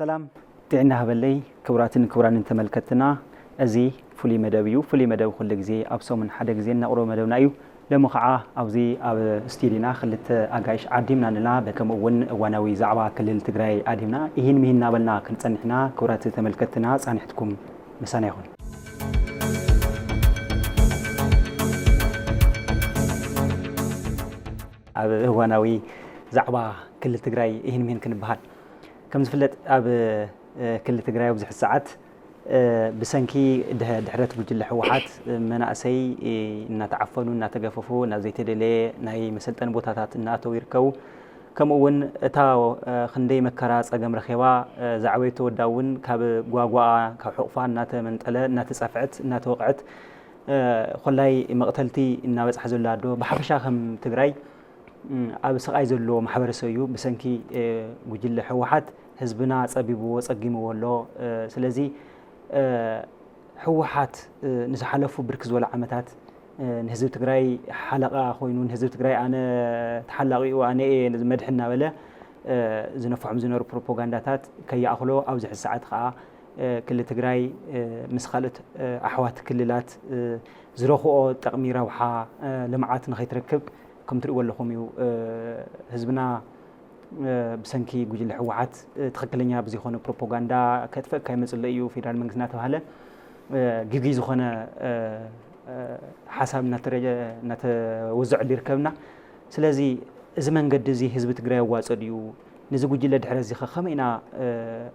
ሰላም ጥዕና ሃበለይ ክቡራትን ክቡራንን ተመልከትና፣ እዚ ፍሉይ መደብ እዩ። ፍሉይ መደብ ኩሉ ግዜ ኣብ ሰሙን ሓደ ግዜ እነቕርቦ መደብና እዩ። ሎሚ ከዓ ኣብዚ ኣብ ስቱዲዮና ክልተ ኣጋይሽ ዓዲምና ኣለና። ከምኡ እውን እዋናዊ ዛዕባ ክልል ትግራይ ኣዲምና ይህን ምሂን እናበልና ክንጸንሕና፣ ክቡራት ተመልከትና ጻንሕትኩም ምሳና ይኹን። ኣብ እዋናዊ ዛዕባ ክልል ትግራይ ይህን ምሂን ክንበሃል ከም ዝፍለጥ ኣብ ክልል ትግራይ ኣብዚ ሕዚ ሰዓት ብሰንኪ ድሕረት ጉጅለ ህወሓት መናእሰይ እናተዓፈኑ እናተገፈፉ ናብ ዘይተደለየ ናይ መሰልጠኒ ቦታታት እናኣተው ይርከቡ። ከምኡ እውን እታ ክንደይ መከራ ፀገም ረኺባ ዝዓበየቶ ወዳ እውን ካብ ጓጓኣ ካብ ሕቑፋ እናተመንጠለ እናተፀፍዐት እናተወቕዐት ኮላይ መቕተልቲ እናበፅሐ ዘሎ ኣሎ። ብሓፈሻ ከም ትግራይ ኣብ ስቓይ ዘሎ ማሕበረሰብ እዩ። ብሰንኪ ጉጅለ ህወሓት ህዝብና ፀቢብዎ ፀጊምዎ ኣሎ። ስለዚ ህወሓት ንዝሓለፉ ብርክ ዝበሉ ዓመታት ንህዝቢ ትግራይ ሓለቓ ኮይኑ ንህዝቢ ትግራይ ኣነ ተሓላቒኡ ኣነ እየ መድሕን እናበለ ዝነፍሖም ዝነበሩ ፕሮፓጋንዳታት ከይኣኽሎ ኣብዚ ሕዚ ሰዓት ከዓ ክልል ትግራይ ምስ ካልኦት ኣሕዋት ክልላት ዝረኽኦ ጠቕሚ ረብሓ ልምዓት ንኸይትረክብ ከም ትርእይዎ ኣለኹም እዩ ህዝብና ብሰንኪ ጉጅለ ህወሓት ትኽክለኛ ብዘይኮነ ፕሮፓጋንዳ ከጥፈእካ ይመፅእ ኣሎ እዩ ፌደራል መንግስቲ እናተባህለ ግጊ ዝኾነ ሓሳብ እናተወዘዐሉ ይርከብና። ስለዚ እዚ መንገዲ እዚ ህዝቢ ትግራይ ኣዋፀ ድዩ? ነዚ ጉጅለ ድሕረት እዚ ከ ከመይ ኢና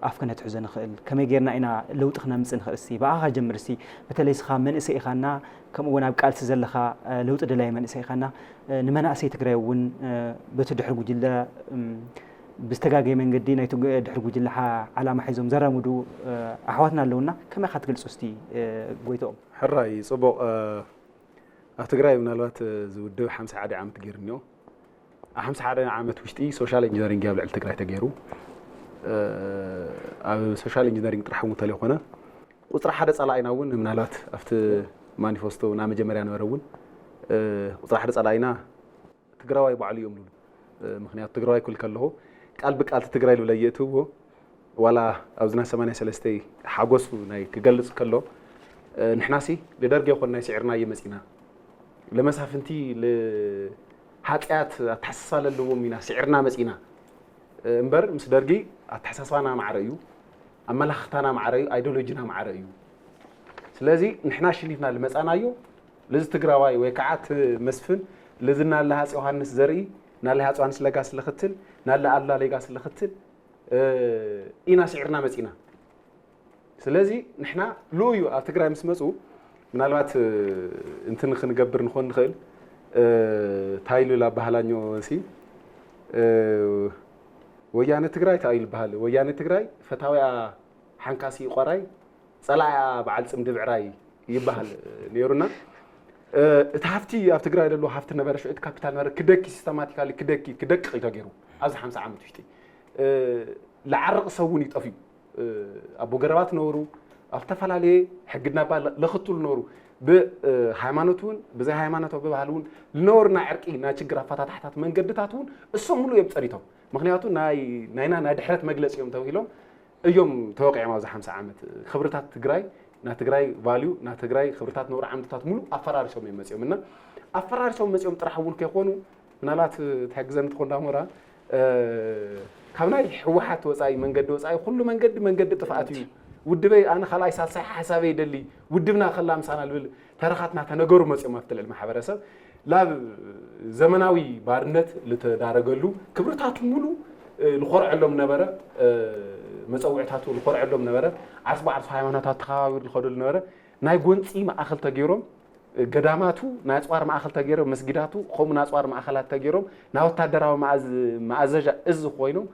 ኣፍ ክነትሕዞ ንኽእል? ከመይ ጌርና ኢና ለውጢ ክነምፅእ ንኽእል? እስቲ ብኣኻ ጀምር እስቲ። በተለይ እስኻ መንእሰይ ኢኻና፣ ከምኡ እውን ኣብ ቃልሲ ዘለኻ ለውጢ ደላይ መንእሰይ ኢኻና። ንመናእሰይ ትግራይ እውን በቲ ድሕሪ ጉጅለ ብዝተጋገየ መንገዲ ናይቲ ድሕሪ ጉጅለ ዓላማ ሒዞም ዘራምዱ ኣሕዋትና ኣለውና። ከመይ ኢኻ ትገልፆ እስቲ ጎይትኦም? ሕራይ ፅቡቕ። ኣብ ትግራይ ምናልባት እዚ ውድብ ሓምሳ ሓደ ዓመት ገይሩ እኒኦ። ኣብ ሓምሳ ሓደ ዓመት ውሽጢ ሶሻል ኢንጂነሪንግ ኣብ ልዕሊ ትግራይ ተገይሩ። ኣብ ሶሻል ኢንጂነሪንግ ጥራሕ እውን ተለይኮነ ቁፅሪ ሓደ ፀላኢና እውን ምናልባት ኣብቲ ማኒፌስቶ ናይ መጀመርያ ነበረ እውን ቁፅሪ ሓደ ፀላኢና ትግራዋይ ባዕሉ እዮም ዝብሉ። ምክንያቱ ትግራዋይ ክብል ከለኹ ቃል ብቃል ትግራይ ዝብለ የእትውዎ ዋላ ኣብዚ ናይ ሰማንያ ሰለስተ ሓጎሱ ናይ ክገልፅ ከሎ ንሕናሲ ልደርግ የኮን ናይ ስዒርና እየ መፂና ለመሳፍንቲ ለሃፅያት ኣተሓሳስባ ለለዎም ኢና ስዒርና መፂና እምበር ምስ ደርጊ ኣተሓሳስባና ማዕረ እዩ፣ ኣመላኽታና ማዕረ እዩ፣ ኣይዲዮሎጂና ማዕረ እዩ። ስለዚ ንሕና ኣሸኒፍና ልመፃናዮ ልዚ ትግራዋይ ወይ ከዓ እቲ መስፍን ልዚ ናለ ሃፅ ዮሃንስ ዘርኢ ናለ ሃፅ ዮሃንስ ለጋስ ልኽትል ናለ ኣሉላ ሌጋስ ልኽትል ኢና ስዒርና መፂና። ስለዚ ንሕና ልኡ እዩ ኣብ ትግራይ ምስ መፁ ምናልባት እንትን ክንገብር ንኾን ንኽእል ታይሉ ላባህላኞ ሲ ወያነ ትግራይ ታይሉ በሃል ወያነ ትግራይ ፈታዊያ ሓንካሲ ቆራይ ፀላያ በዓል ፅምዲ ብዕራይ ይበሃል ነይሩና። እቲ ሃፍቲ ኣብ ትግራይ ዘለዎ ሃፍቲ ነበረ ሽዑ እቲ ካፒታል ነበረ ክደኪ ሲስተማቲካሊ ክደኪ ክደቅቕ እዩ ተገይሩ ኣብዚ ሓምሳ ዓመት ውሽጢ ለዓርቕ ሰብ እውን ይጠፍዩ ኣቦ ገረባት ነበሩ ኣብ ዝተፈላለየ ሕግድና ባ ለኽትሉ ነበሩ ብሃይማኖት እውን ብዘይ ሃይማኖት ብባህል እውን ልነበሩ ናይ ዕርቂ ናይ ችግር ኣፈታታሕታት መንገድታት እውን እሶም ሙሉ እዮም ፀሪቶም ምክንያቱ ናይና ናይ ድሕረት መግለፂ እዮም ተባሂሎም እዮም ተወቂዖም ኣብዚ ሓምሳ ዓመት ክብርታት ትግራይ ናይ ትግራይ ቫልዩ ናይ ትግራይ ክብርታት ነብሩ ዓምድታት ሙሉ ኣፈራሪሶም እዮም መፂኦም እና ኣፈራሪሶም መፂኦም ጥራሕ እውን ከይኮኑ ምናልባት ትሕግዘኒ ትኾን ዳሞራ ካብ ናይ ህወሓት ወፃኢ መንገዲ ወፃኢ ኩሉ መንገዲ መንገዲ ጥፍኣት እዩ ውድበይ ኣነ ካልኣይ ሳልሳይ ሓሳበይ ይደሊ ውድብና ከላ ምሳና ልብል ተረኻትና ተነገሩ መፂኦም ኣብቲ ልዕሊ ማሕበረሰብ ላብ ዘመናዊ ባርነት ልተዳረገሉ ክብርታቱ ሙሉ ልኾርዐሎም ነበረ መፀውዕታቱ ልኾርዐሎም ነበረ ዓርስ ብዓርሱ ሃይማኖታት ተኸባቢሩ ልኸደሉ ነበረ ናይ ጎንፂ ማእኸል ተገይሮም ገዳማቱ ናይ ኣፅዋር ማእኸል ተገይሮም መስጊዳቱ ከምኡ ናይ ኣፅዋር ማእኸላት ተገይሮም ናይ ወታደራዊ ማእዘ- ማእዘዣ እዝ ኮይኖም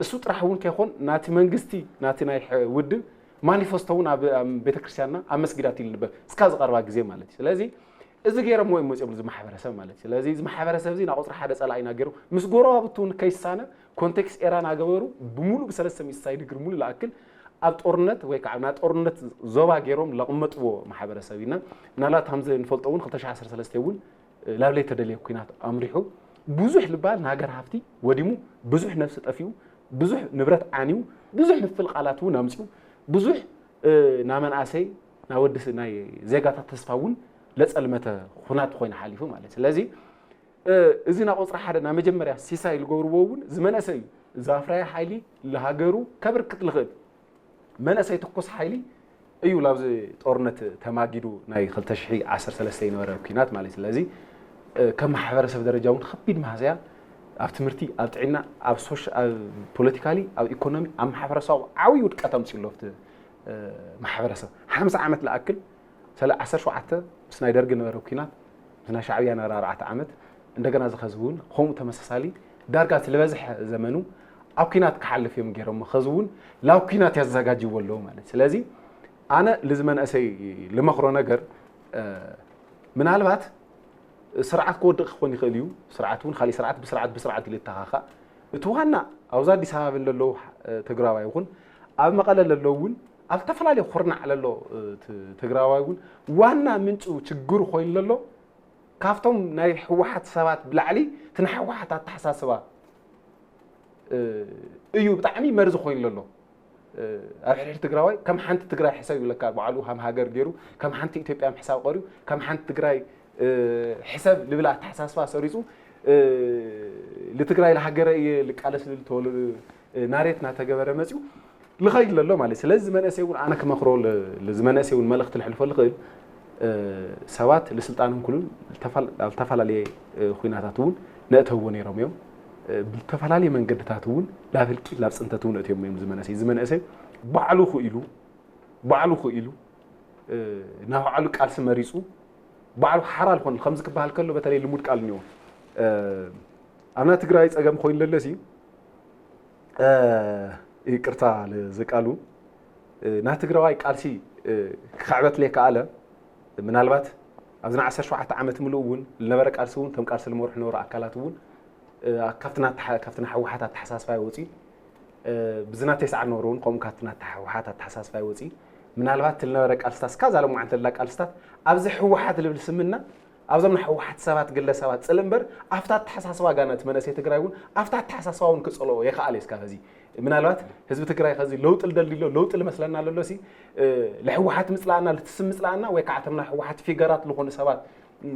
እሱ ጥራሕ እውን ከይኮን ናቲ መንግስቲ ናቲ ናይ ሕ- ውድብ ማኒፈስቶ እውን ኣብ ኣብ ቤተክርስትያንና ኣብ መስጊዳት ይልበብ እስካ ዝቀርባ ግዜ ማለት እዩ ስለዚ እዚ ገይሮምዎ እዮም መፅኦም እዚ ማሕበረሰብ ማለት እዩ ስለዚ እዚ ማሕበረሰብ እዚ ናይ ቁፅሪ ሓደ ፀላኢና ገይሮም ምስ ጎረባብቱ እውን ከይሳነ ኮንቴክስት ኤራ ናገበሩ ብሙሉእ ብሰለስተ ሚእቲ ሳይ ድግሪ ሙሉእ ልኣክል ኣብ ጦርነት ወይ ከዓ ናይ ጦርነት ዞባ ገይሮም ለቕመጥዎ ማሕበረሰብ ኢና ምናልባት ከምዚ ንፈልጦ እውን ክልተ ሽሕ ዓሰርተ ሰለስተ እውን ላብ ለይተደለየ ኩናት ኣምሪሑ ብዙሕ ልባል ንሃገር ሃፍቲ ወዲሙ ብዙሕ ነብሲ ጠፊኡ ብዙሕ ንብረት ዓንዩ፣ ብዙሕ ምፍልቓላት እውን ኣምፅኡ፣ ብዙሕ እ፣ ና መንኣሰይ፣ ና ወዲ ስ-፣ ናይ ዜጋታት ተስፋ እውን ለጸልመተ ኩናት ኮይኑ ሓሊፉ ማለት። ስለዚ እ፣ እዚ ና ቁፅሪ ሓደ ና መጀመርያ ሲሳይ ዝገብርዎ እውን እዚ መንእሰይ እዩ። እዚ ኣፍራይ ሓይሊ ለሃገሩ ከብርክት ልኽእል መንእሰይ ትኩስ ሓይሊ እዩ። ላብዚ ጦርነት ተማጊዱ ናይ ክልተ ሽሕ ዓሰርተ ሰለስተ ይነበረ ኩናት ማለት። ስለዚ እ፣ ከም ማሕበረሰብ ደረጃ እውን ከቢድ ማህሰያ ኣብ ትምህርቲ፣ ኣብ ጥዕና፣ ኣብ ሶሽ-፣ ኣብ ፖለቲካሊ፣ ኣብ ኢኮኖሚ፣ ኣብ ማሕበረሰብ ዓብዪ ውድቀት ኣምፅኡ ኣሎ ኣብቲ እ፣ ማሕበረሰብ። ሓምሳ ዓመት ዝኣክል ሰለ ዓሰርተ ሸውዓተ ምስ ናይ ደርጊ ነበረ ኩናት፣ ምስ ናይ ሻዕብያ ነበረ ኣርባዕተ ዓመት፣ እንደገና እዚ ኸዚ እውን ከምኡ ተመሳሳሊ ዳርጋ እቲ ዝበዝሐ ዘመኑ ኣብ ኩናት ክሓልፍ እዮም ገይሮሞ። ኸዚ እውን ላብ ኩናት ያዘጋጅዎ ኣለዉ ማለት። ስለዚ ኣነ ልዚ መንእሰይ ልመኽሮ ነገር እ፣ ምናልባት ስርዓት ክወድቕ ክኾን ይኽእል እዩ። ስርዓት እውን ካሊእ ስርዓት ብስርዓት ብስርዓት ኢሉ ይተኻኻእ። እቲ ዋና ኣብዚ ኣዲስ ኣበባ ዘለዉ እ፣ ትግራዋይ ይኹን ኣብ መቐለ ዘለዉ እውን ኣብ ዝተፈላለዩ ኩርናዕ ለሎ እ፣ ት-፣ ትግራዋይ እውን ዋና ምንጩ ችግሩ ኮይኑ ለሎ ካብቶም ናይ ህወሓት ሰባት ብላዕሊ እቲ ናይ ህወሓት ኣተሓሳስባ እ፣ እዩ ብጣዕሚ መርዚ ኮይኑ ለሎ። እ፣ ኣብ ሕድሕድ ትግራዋይ ከም ሓንቲ ትግራይ ሕሰብ ይብለካ፣ ባዕሉ ከም ሃገር ገይሩ ከም ሓንቲ ኢትዮጵያ ምሕሳብ ቀርዩ ከም ሓንቲ ትግራይ እ፣ ሕሰብ ልብል ኣተሓሳስባ ሰሪፁ እ፣ ልትግራይ ለሃገረ እየ ልቃለስ ልብል ተወለዱ እ፣ ናሬት እናተገበረ መፅዩ ልኸይድ ለሎ ማለት እዩ። ስለዚ እዚ መንእሰይ እውን ኣነ ክመኽሮ ል-፣ ል-፣ እዚ መንእሰይ እውን መልእኽቲ ልሕልፎ ልኽእል እ፣ ሰባት ልስልጣንን ኩሉን ልተፋል-፣ ኣብ ዝተፈላለየ እ፣ ኩናታት እውን ነእተውዎ ነይሮም እዮም። እ፣ ብዝተፈላለየ መንገድታት እውን ናብ ህልቂት ናብ ፅንተት እውን ኣእትዮም እዮም። እዚ መንእሰይ እዚ መንእሰይ ባዕሉ ክኢሉ ባዕሉ ክኢሉ እ፣ ናብ ባዕሉ ቃልሲ መሪፁ ባዕሉ ሓራ ልኾን ከምዚ ክበሃል ከሎ በተለይ ልሙድ ቃል እኒኦ እ፣ ኣብ ናይ ትግራይ ፀገም ኮይኑ ለለሲ እ፣ ይቅርታ ል-፣ ዝቃሉ እ፣ ናይ ትግራዋይ ቃልሲ እ፣ ክኽዕበት ለይከኣለ ምናልባት ኣብዚ ናይ ዓሰርተ ሸውዓተ ዓመት ምሉእ እውን ዝነበረ ቃልሲ እውን እቶም ቃልሲ ልመርሑ ነበሩ ኣካላት እውን እ፣ ካብቲ ናተሓ-፣ ካብቲ ናይ ህወሓት ኣተሓሳስባ ይወፂ እ፣ ብዚ ናተይ ሰዓብ ነበሩ እውን ከምኡ ካብቲ ናተ ህወሓት ኣተሓሳስባ ይወፂ ምናልባት እቲ ልነበረ ቃልስታት እስካ ዛሎም ዓንተ ላ ቃልስታት ኣብዚ ህወሓት ልብል ስምና ኣብዞም ናይ ህወሓት ሰባት ግለ ሰባት ፅል እምበር ኣብታ ኣተሓሳስባ ጋና እቲ መንእሰይ ትግራይ እውን ኣብታ ኣተሓሳስባ እውን ክፀልኦ የኽኣል እዩ። እስካ ከዚ ምናልባት ህዝቢ ትግራይ ከዚ ለውጢ ልደሊ ኣሎ ለውጢ ልመስለና ኣለሎ ሲ እ፣ ልህወሓት ምፅላእና ልትስም ምፅላእና ወይ ከዓ እቶም ናይ ህወሓት ፊገራት ዝኾኑ ሰባት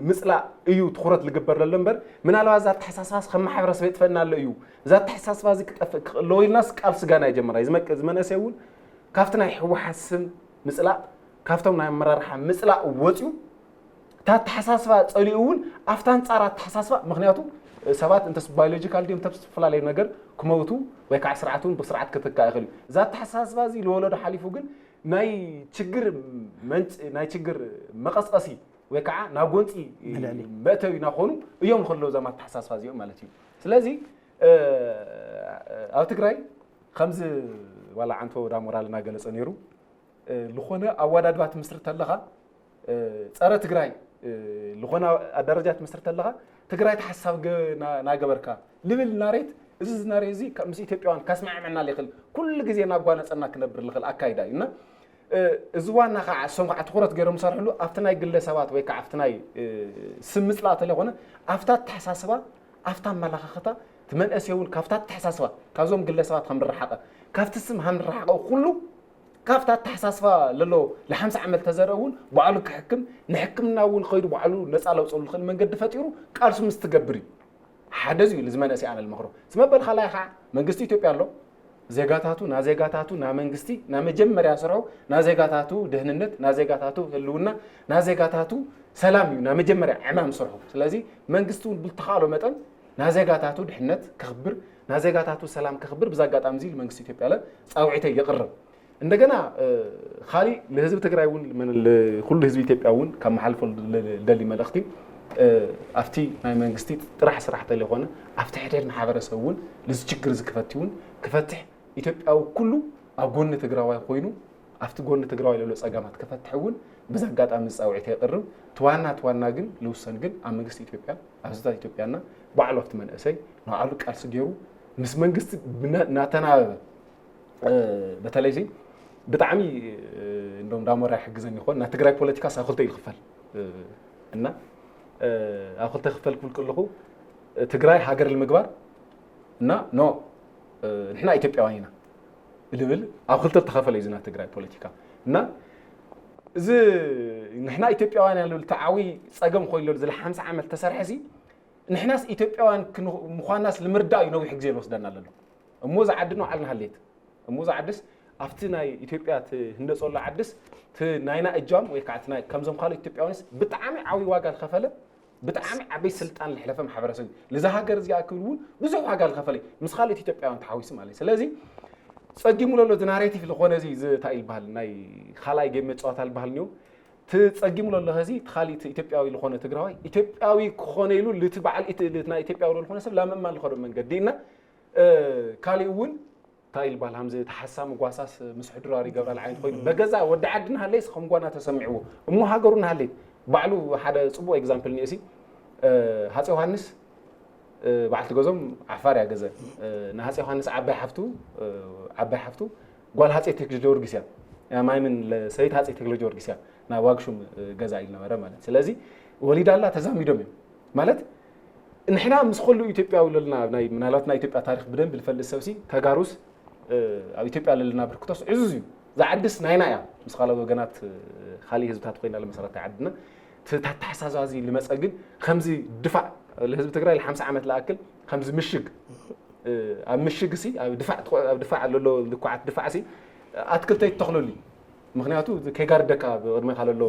ምፅላእ እዩ ትኹረት ልግበር ዘሎ እምበር ምናልባት እዛ ኣተሓሳስባስ ከም ማሕበረሰብ የጥፈና ኣሎ እዩ እዛ ኣተሓሳስባ እዚ ክጠፍእ ክኽእለዎ ኢልናስ ቃልሲ ጋና ይጀምራ እዩ ዝመቀ ዝመነሰ እውን ካብቲ ናይ ህወሓት ስም ምፅላእ ካብቶም ናይ ኣመራርሓ ምፅላእ ወፅዩ እታ ኣተሓሳስባ ፀሊኡ እውን ኣብታ ኣንፃር ኣተሓሳስባ ምክንያቱ ሰባት እንተስ ባዮሎጂካል ድዮም እንተስ ዝተፈላለዩ ነገር ክመውቱ ወይ ከዓ ስርዓት እውን ብስርዓት ክትካእ ይኽእል እዩ እዛ ኣተሓሳስባ እዚ ዝወለዶ ሓሊፉ ግን ናይ ችግር መንጭ ናይ ችግር መቐስቀሲ ወይ ከዓ ናብ ጎንፂ መእተዊ እናኾኑ እዮም ንክለዉ እዞም ኣተሓሳስባ እዚኦም ማለት እዩ ስለዚ ኣብ ትግራይ ከምዚ ዋላ ዓንቶ ዳሞራል እናገለፀ ነይሩ ዝኾነ ኣወዳድባ ትምስርት ኣለኻ ፀረ ትግራይ ዝኾነ ኣደረጃ ትምስርት ኣለኻ ትግራይ ተሓሳብ ናገበርካ ልብል ናሬት እዚ ናሬት እዚ ምስ ኢትዮጵያውያን ከስማዕመና ይኽእል ኩሉ ግዜ እናጓነፀና ክነብር ልኽእል ኣካይዳ እዩ እና እዚ ዋና ከዓ እሶም ከዓ ትኩረት ገይሮም ዝሰርሕሉ ኣብቲ ናይ ግለ ሰባት ወይ ከዓ ኣብቲ ናይ ስም ምፅላእ ተለይኮነ ኣብታ ኣተሓሳስባ ኣብታ ኣመላኻኽታ እቲ መንእሰይ እውን ካብታ ኣተሓሳስባ ካብዞም ግለ ሰባት ከም ንረሓቐ ካብቲ ስም ከም ንረሓቐ ኩሉ ካብታ ኣተሓሳስባ ለሎ ለ50 ዓመት ተዘረ እውን ባዕሉ ክሕክም ንሕክምና እውን ከይዱ ባዕሉ ነፃ ለውፅሉ ዝኽእል መንገዲ ፈጢሩ ቃልሱ ምስ ትገብር እዩ ሓደ እዚ እዩ ዝመንእሰይ ኣነ ልመኽሮ ዝመበል ካልኣይ ከዓ መንግስቲ ኢትዮጵያ ኣሎ ዜጋታቱ ና ዜጋታቱ ና መንግስቲ ና መጀመርያ ስርሑ ና ዜጋታቱ ድህንነት ና ዜጋታቱ ህልውና ና ዜጋታቱ ሰላም እዩ ና መጀመርያ ዕማም ስርሑ ስለዚ መንግስቲ እውን ብልተኻእሎ መጠን ና ዜጋታቱ ድሕነት ከኽብር ና ዜጋታቱ ሰላም ከኽብር ብዛ ኣጋጣሚ እዚ መንግስቲ ኢትዮጵያ ለ ፃውዒተይ የቕርብ እንደገና ካሊእ ንህዝቢ ትግራይ እውን ኩሉ ህዝቢ ኢትዮጵያ እውን ካብ መሓልፎ ደሊ መልእኽቲ ኣብቲ ናይ መንግስቲ ጥራሕ ስራሕ ተለይኮነ ኣብቲ ሕድሕድ ማሕበረሰብ እውን ንዚ ችግር እዚ ክፈቲ እውን ክፈትሕ ኢትዮጵያዊ ኩሉ ኣብ ጎኒ ትግራዋይ ኮይኑ ኣብቲ ጎኒ ትግራዋይ ለሎ ፀገማት ክፈትሕ እውን ብዚ ኣጋጣሚ ዝፃውዒት የቅርብ ትዋና ትዋና ግን ልውሰን ግን ኣብ መንግስቲ ኢትዮጵያ ኣብ ህዝብታት ኢትዮጵያና ባዕሉ ኣብቲ መንእሰይ ንባዕሉ ቃልሲ ገይሩ ምስ መንግስቲ እናተናበበ በተለይ ብጣዕሚ እንደም ዳሞራ ይሕግዘኒ ይኮን ና ትግራይ ፖለቲካ ሳብ ክልተ ይልክፈል እና ኣብ ክልተ ክፈል ክብል ከለኹ ትግራይ ሃገር ንምግባር እና ኖ ንሕና ኢትዮጵያውያን ኢና ልብል ኣብ ክልተ ተኸፈለ እዩ ዝና ትግራይ ፖለቲካ። እና እዚ ንሕና ኢትዮጵያውያን ኢና ልብል ተዓዊ ጸገም ኮይኑ ዘሎ ዝለ ሓምሳ ዓመት ተሰርሐ ሲ ንሕናስ ኢትዮጵያውያን ምዃናስ ልምርዳእ እዩ ነዊሕ ግዜ ዝወስደና ዘሎ። እሞ እዚ ዓዲ ንባዕልና ሃሌት እሞ እዚ ዓድስ ኣብቲ ናይ ኢትዮጵያ ትህንደጸሉ ዓድስ እቲ ናይና እጃም ወይ ከዓ ከምዞም ካልኦት ኢትዮጵያውያንስ ብጣዕሚ ዓብዪ ዋጋ ዝኸፈለ ብጣዕሚ ዓበይ ስልጣን ልሕለፈ ማሕበረሰብ እዩ። ልዛ ሃገር እዚኣ ክብል እውን ብዙሕ ዋጋ ዝኸፈለ እዩ። ምስ ካልኦት ኢትዮጵያውያን ተሓዊሱ ማለት እዩ። ስለዚ ጸጊሙ ለሎ እዚ ናሬቲቭ ዝኾነ እዚ እዚ እንታይ እዩ ዝበሃል ናይ ካልኣይ ጌም መፃወታ ዝበሃል እኒኦ እቲ ጸጊሙ ለሎ ኸዚ እቲ ካሊእ እቲ ኢትዮጵያዊ ዝኾነ ትግራዋይ ኢትዮጵያዊ ክኾነ ኢሉ ልቲ በዓል ኢት- ልቲ ናይ ኢትዮጵያዊ ዝኾነ ሰብ ላመማ ልኸዶ መንገዲ እና እ፣ ካሊእ እውን እንታይ ይልባል ሃምዚ ተሓሳሚ ጓሳስ ምስ ሕድራር ይገብራል ዓይነት ኮይኑ በገዛ ወዲ ዓዲ ናሃለይስ ከም ጓና ተሰሚዕዎ እሞ ሃገሩ ናሃለይ ባዕሉ ሓደ ፅቡቅ ኤግዛምፕል ኒኦሲ ሃፀ ዮሃንስ በዓልቲ ገዞም ዓፋር እያ ገዘ ንሃፀ ዮሃንስ ዓባይ ሓፍቱ ዓባይ ሓፍቱ ጓል ሃፀ ቴክለ ጊዮርጊስ እያ ማይምን ሰበይቲ ሃፀ ቴክለ ጊዮርጊስ እያ ናብ ዋግሹም ገዛ ኢል ነበረ ማለት ስለዚ ወሊዳላ ተዛሚዶም እዮም ማለት ንሕና ምስ ከሉ ኢትዮጵያዊ ለልና ናይ ምናልባት ናይ ኢትዮጵያ ታሪክ ብደንብ ዝፈልጥ ሰብሲ ተጋሩስ ኣብ ኢትዮጵያ ለልና ብርክቶስ ዕዙዝ እዩ ዝዓድስ ናይና እያ ምስ ካልኦት ወገናት ካሊእ ህዝብታት ኮይና ለመሰረታ ዓድና ተተሓሳዛዚ ልመፀ ግን ከምዚ ድፋዕ ለህዝቢ ትግራይ ለ50 ዓመት ለኣክል ከምዚ ምሽግ ኣብ ምሽግ ሲ ኣብ ድፋዕ ትኾ- ኣብ ድፋዕ ለሎ ልኩዓት ድፋዕ ሲ ኣትክልተይ ትተኽለሉ እዩ ምክንያቱ ከይጋርደካ ብቅድሜካ ለሎ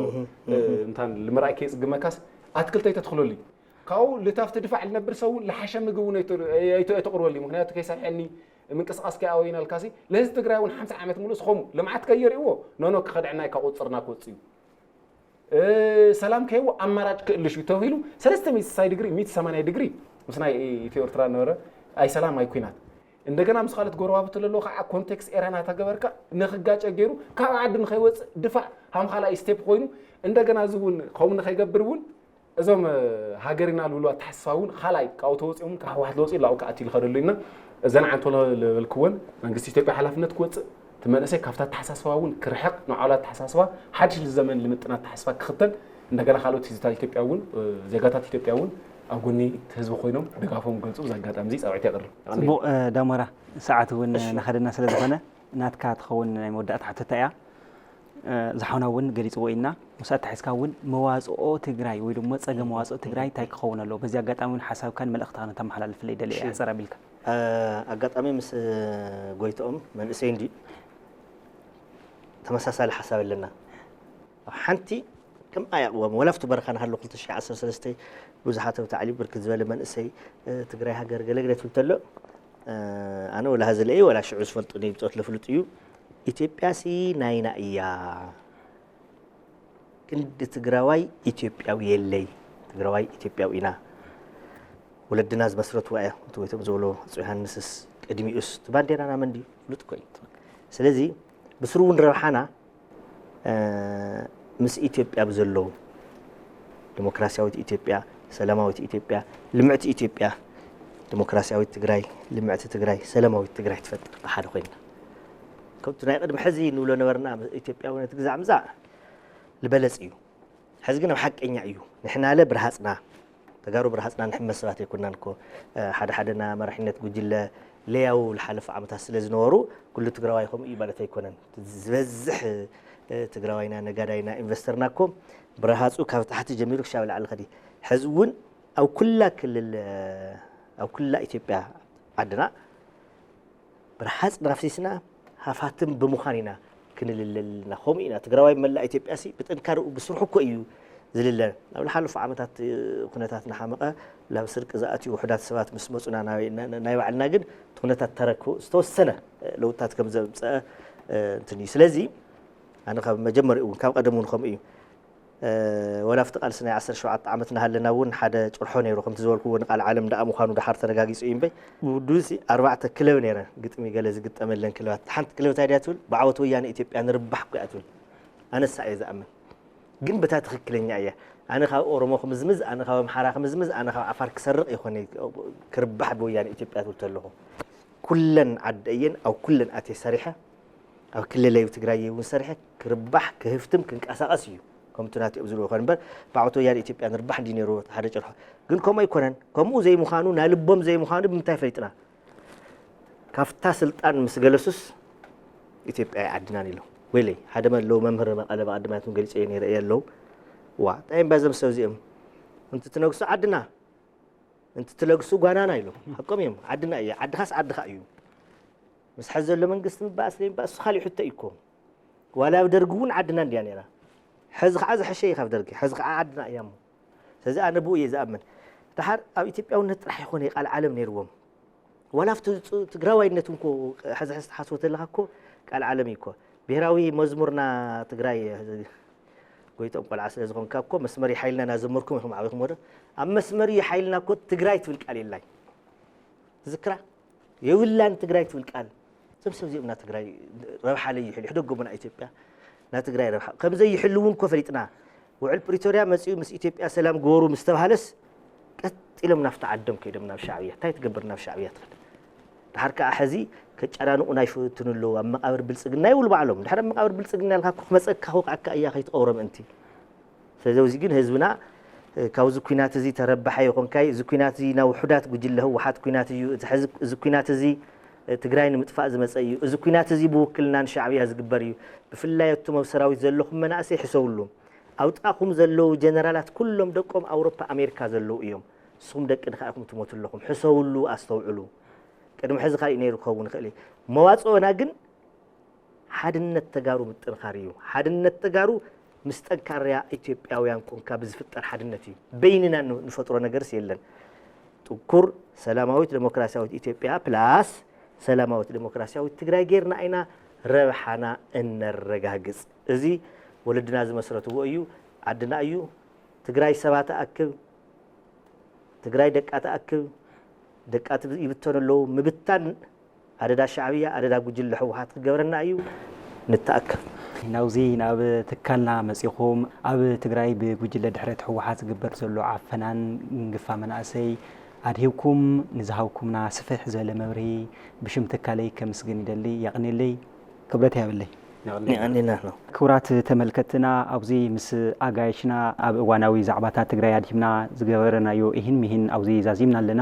እንታን ልምርኣይ ከየፅግመካስ ኣትክልተይ ተትኽለሉ እዩ ካብኡ ልታፍቲ ድፋዕ ልነብር ሰው እውን ልሓሸ ምግብ እውን ኣይተቅርበሉ እዩ ምክንያቱ ከይሰርሐኒ ምንቅስቃስ ከይኣወይናልካ ሲ ለህዝቢ ትግራይ እውን ሓምሳ ዓመት ሙሉእ ስኸሙ ልምዓት ከየርእዎ ኖኖ ክኸድዐና እዩ ካብ ቁፅርና ክወፅእ እዩ ሰላም ከይዎ ኣማራጭ ክእልሽ እዩ ተባሂሉ ሰለስተ ሚእቲ ስሳይ ድግሪ ሚእቲ ሰማንያ ድግሪ ምስ ናይ ኢትዮ ኤርትራ ነበረ ኣይ ሰላም ኣይ ኩናት እንደገና ምስ ካልኦት ጎረባብቲ ዘለዎ ከዓ ኮንቴክስት ኤራና ተገበርካ ንክጋጨ ገይሩ ካብ ዓዲ ንከይወፅእ ድፋዕ ሃም ካልኣይ ስቴፕ ኮይኑ እንደገና እዚ እውን ከምኡ ንከይገብር እውን እዞም ሃገርና ልብሉ ኣተሓሳስባ እውን ካልኣይ ካብኡ ተወፂኦም ካብ ህወሓት ዝወፅኡ ላኡ ክኣት ኢሉ ከደሉ ኢና እዘን ዓንቶሎ ዝበልክወን መንግስቲ ኢትዮጵያ ሓላፍነት ክወፅእ እቲ መንእሰይ ካብታ ኣተሓሳስባ እውን ክርሕቕ ንዓሉ ኣተሓሳስባ ሓድሽ ልዘመን ልምጥን ኣተሓሳስባ ክኽተል እንደገና ካልኦት ህዝብታት ኢትዮጵያ እውን ዜጋታት ኢትዮጵያ እውን ኣብ ጎኒ ህዝቢ ኮይኖም ድጋፎም ክገልፁ ብዚ ኣጋጣሚ እዚ ፃውዒት የቕርብ። ፅቡቕ ዳሞራ ሰዓት እውን ናኸደና ስለ ዝኾነ ናትካ ትኸውን ናይ መወዳእታ ሕቶታ እያ። ዝሓውና እውን ገሊፅዎ ኢና ምስ ኣተሓሒዝካ እውን መዋፅኦ ትግራይ ወይ ድማ ፀገም መዋፅኦ ትግራይ እንታይ ክኸውን ኣለዎ በዚ ኣጋጣሚ እውን ሓሳብካን መልእኽትኻን ተመሓላልፍለይ ደሊ እየ ኣፀር ኣቢልካ ኣጋጣሚ ምስ ጎይትኦም መንእሰይ እንዲ ተመሳሳሊ ሓሳብ ኣለና ሓንቲ ከም ኣያቕዎም ወላ ኣብቲ በረኻ ንሃሎ 2013 ብዙሓት ኣብ ታዕሊም ብርክት ዝበለ መንእሰይ ትግራይ ሃገር ገለግለ ትብል ተሎ ኣነ ወላ ሃዘለ እየ ወላ ሽዑ ዝፈልጡኒ ብፆት ለፍልጡ እዩ ኢትዮጵያ ሲ ናይና እያ ክንዲ ትግራዋይ ኢትዮጵያዊ የለይ ትግራዋይ ኢትዮጵያዊ ኢና ወለድና ዝመስረትዋ እያ እቲ ወይቶም ዝበሎ ኣፅ ዮሃንስስ ቅድሚኡስ እቲ ባንዴራና መን ድዩ ፍሉጥ እኮ እዩ ስለዚ ብስሩ እውን ረብሓና ምስ ኢትዮጵያ ብዘለዉ ዲሞክራሲያዊት ኢትዮጵያ፣ ሰላማዊት ኢትዮጵያ፣ ልምዕቲ ኢትዮጵያ፣ ዲሞክራሲያዊት ትግራይ፣ ልምዕቲ ትግራይ፣ ሰላማዊት ትግራይ ትፈጥር ብሓደ ኮይንና። ከምቲ ናይ ቅድሚ ሕዚ ንብሎ ነበርና ኢትዮጵያውነት ግዛዕ ምዛዕ ዝበለፅ እዩ። ሕዚ ግን ኣብ ሓቀኛ እዩ። ንሕናለ ብርሃፅና ተጋሩ ብርሃፅና ንሕመ ሰባት ኣይኮናን እኮ ሓደ ሓደ ና መራሒነት ጉጅለ ለያው ዝሓለፉ ዓመታት ስለ ዝነበሩ ኩሉ ትግራዋይ ከምኡ እዩ ማለት ኣይኮነን ዝበዝሕ ትግራዋይና ነጋዳይና ኢንቨስተርና እኮ ብረሃፁ ካብ ታሕቲ ጀሚሩ ክሻብ ላዕሊ ከዲ ሕዚ እውን ኣብ ኩላ ክልል ኣብ ኩላ ኢትዮጵያ ዓድና ብርሓፅ ናፍሲስና ሃፋትም ብምዃን ኢና ክንልለልና ከምኡ ኢና ትግራዋይ መላእ ኢትዮጵያ ሲ ብጥንካርኡ ብስርሑ እኮ እዩ ዝልለ ኣብ ዝሓለፉ ዓመታት ኩነታት ናሓመቐ ናብ ስርቂ ዝኣትዩ ውሑዳት ሰባት ምስ መፁና ናይ ባዕልና ግን እቲ ኩነታት ተረክቡ ዝተወሰነ ለውጥታት ከም ዘምፀአ እንትን እዩ ስለዚ ኣነ ካብ መጀመሪኡ እውን ካብ ቀደም እውን ከምኡ እዩ ወላ ኣብቲ ቃልሲ ናይ ዓሰርተ ሸውዓተ ዓመት እናሃለና እውን ሓደ ጭርሖ ነይሩ ከምቲ ዝበልክዎ ንቃል ዓለም ደኣ ምዃኑ ደሓር ተረጋጊፁ እዩ እምበይ ብውዱንሲ ኣርባዕተ ክለብ ነይረን ግጥሚ ገለ ዝግጠመለን ክለባት ሓንቲ ክለብ እንታይ ድያ ትብል ብዓወት ወያነ ኢትዮጵያ ንርባሕ እኮ እያ ትብል ኣነሳ እየ ዝኣምን ግን በታ ትኽክለኛ እያ ኣነ ካብ ኦሮሞ ክምዝምዝ ኣነ ካብ ኣምሓራ ክምዝምዝ ኣነ ካብ ዓፋር ክሰርቕ ይኾነ ክርባሕ ብወያነ ኢትዮጵያ ትብል ተለኹ ኩለን ዓደ እየን ኣብ ኩለን ኣትየ ሰሪሐ ኣብ ክልለይ ትግራይ እውን ሰሪሐ ክርባሕ ክህፍትም ክንቀሳቀስ እዩ ከምቲ ናትኦም ዝብልዎ ይኮን እምበር ብዓወት ወያነ ኢትዮጵያ ንርባሕ እንዲ ነይሩ ሓደ ጨርሖ ግን ከምኡ ኣይኮነን ከምኡ ዘይምዃኑ ናይ ልቦም ዘይምዃኑ ብምንታይ ፈሊጥና ካብታ ስልጣን ምስ ገለሱስ ኢትዮጵያ ኣይዓድናን ኢሎም። ወይለይ ሓደ መለዉ መምህር መቐለ ብቐደማይቱን ገሊፀ ነይረ እየ ኣለዉ። ዋ እንታይ እምባ እዞም ሰብ እዚኦም እንትትነግሱ ዓድና እንትትለግሱ ጓናና ኢሎም። ሓቆም እዮም። ዓድና እየ። ዓድኻስ ዓድኻ እዩ። ምስ ሓዚ ዘሎ መንግስቲ ምባእስ ዘይምባእስ እሱ ካሊእ ሕቶ እዩ እኮ። ዋላ ኣብ ደርጊ እውን ዓድና እንድያ ነይራ። ሕዚ ከዓ ዝሐሸ እዩ ካብ ደርጊ። ሕዚ ከዓ ዓድና እያ እሞ። ስለዚ ኣነ ብኡ እየ ዝኣምን። ደሓር ኣብ ኢትዮጵያውነት ጥራሕ ይኾነ ቃል ዓለም ነይርዎም። ዋላ ኣብቲ ፅ- ትግራዋይነት እንኮ ሕዚ ሕዚ ትሓስቦ ተለኻ እኮ ቃል ዓለም እዩ እኮ። ብሄራዊ መዝሙርና ትግራይ ጎይቶም ቆልዓ ስለ ዝኾንካ እኮ መስመር ይሓይልና እናዘመርኩም ኢኹም ዓቢኹም ወደ ኣብ መስመር ይሓይልና እኮ ትግራይ ትብል ቃል የላይ። ዝክራ የብላን ትግራይ ትብል ቃል። እዞም ሰብ እዚኦም ና ትግራይ ረብሓ ለይሕል ይሕደጎ ና ኢትዮጵያ ና ትግራይ ረብሓ ከም ዘይሕልው እንኮ ፈሊጥና። ውዕል ፕሪቶርያ መጺኡ ምስ ኢትዮጵያ ሰላም ግበሩ ምስ ተባሃለስ ቀጥ ኢሎም ናብቲ ዓዶም ከይዶም ናብ ሻዕብያ እንታይ ትገብር ናብ ሻዕብያ ትኸድ። ድሓር ከዓ ሕዚ ከጨናንቑና ይፍትኑ ኣለዉ ኣብ መቃብር ብልፅግና ይብሉ ባዕሎም። ድሕሪ ኣብ መቃብር ብልፅግና ኢልካ እኮ ክመፀካ ክወቕዐካ እያ ከይትቐብሮ ምእንቲ። ስለዚ ግን ህዝብና ካብዚ ኩናት እዚ ተረባሓ ይኾንካይ። እዚ ኩናት እዚ ናብ ውሑዳት ጉጅለ ህወሓት ኩናት እዩ። እዚ ሕዚ እዚ ኩናት እዚ ትግራይ ንምጥፋእ ዝመፀ እዩ። እዚ ኩናት እዚ ብውክልና ንሻዕብያ ዝግበር እዩ። ብፍላይ እቶም ኣብ ሰራዊት ዘለኹም መናእሰይ ሕሰውሉ። ኣብ ጥቓኹም ዘለዉ ጀነራላት ኩሎም ደቆም ኣውሮፓ ኣሜሪካ ዘለዉ እዮም። ንስኹም ደቂ ድኻ ኢኹም ትሞቱ ኣለኹም። ሕሰውሉ ኣስተውዕሉ። ቅድሚ ሕዚ ካልእ ነይሩ ክኸውን ይኽእል እዩ። መዋፅኦና ግን ሓድነት ተጋሩ ምጥንኻር እዩ። ሓድነት ተጋሩ ምስ ጠንካርያ ኢትዮጵያውያን ኮንካ ብዝፍጠር ሓድነት እዩ። በይንና ን- ንፈጥሮ ነገርስ የለን። ጥንኩር ሰላማዊት ዴሞክራሲያዊት ኢትዮጵያ ፕላስ ሰላማዊት ዴሞክራሲያዊት ትግራይ ጌርና ኢና ረብሓና እነረጋግፅ። እዚ ወለድና ዝመስረትዎ እዩ። ዓድና እዩ። ትግራይ ሰባ ተኣክብ፣ ትግራይ ደቃ ተኣክብ፣ ደቃ ትብ- ይብተኑ ኣለዉ። ምብታን ኣደዳ ሻዕብያ ኣደዳ ጉጅለ ህወሓት ክገብረና እዩ። ንተኣከብ። ናብዚ ናብ ትካልና መፂኹም ኣብ ትግራይ ብጉጅለ ድሕረት ህወሓት ዝግበር ዘሎ ዓፈናን ግፋ መናእሰይ ኣድሂብኩም ንዝሃብኩምና ስፍሕ ዝበለ መብርሂ ብሽም ትካለይ ከምስግን ይደሊ። የቕንየለይ። ክብረት ይሃበለይ። የቐንየልና። ክቡራት ተመልከትና ኣብዚ ምስ ኣጋይሽና ኣብ እዋናዊ ዛዕባታት ትግራይ ኣድሂብና ዝገበረናዮ ኢሂን ሚሂን ኣብዚ ዛዚምና ኣለና።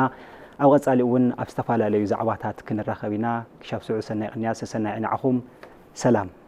ኣብ ቀፃሊ እውን ኣብ ዝተፈላለዩ ዛዕባታት ክንራኸብ ኢና። ክሻብ ስዑ ሰናይ ቅንያ ሰሰናይ ንዓኹም። ሰላም።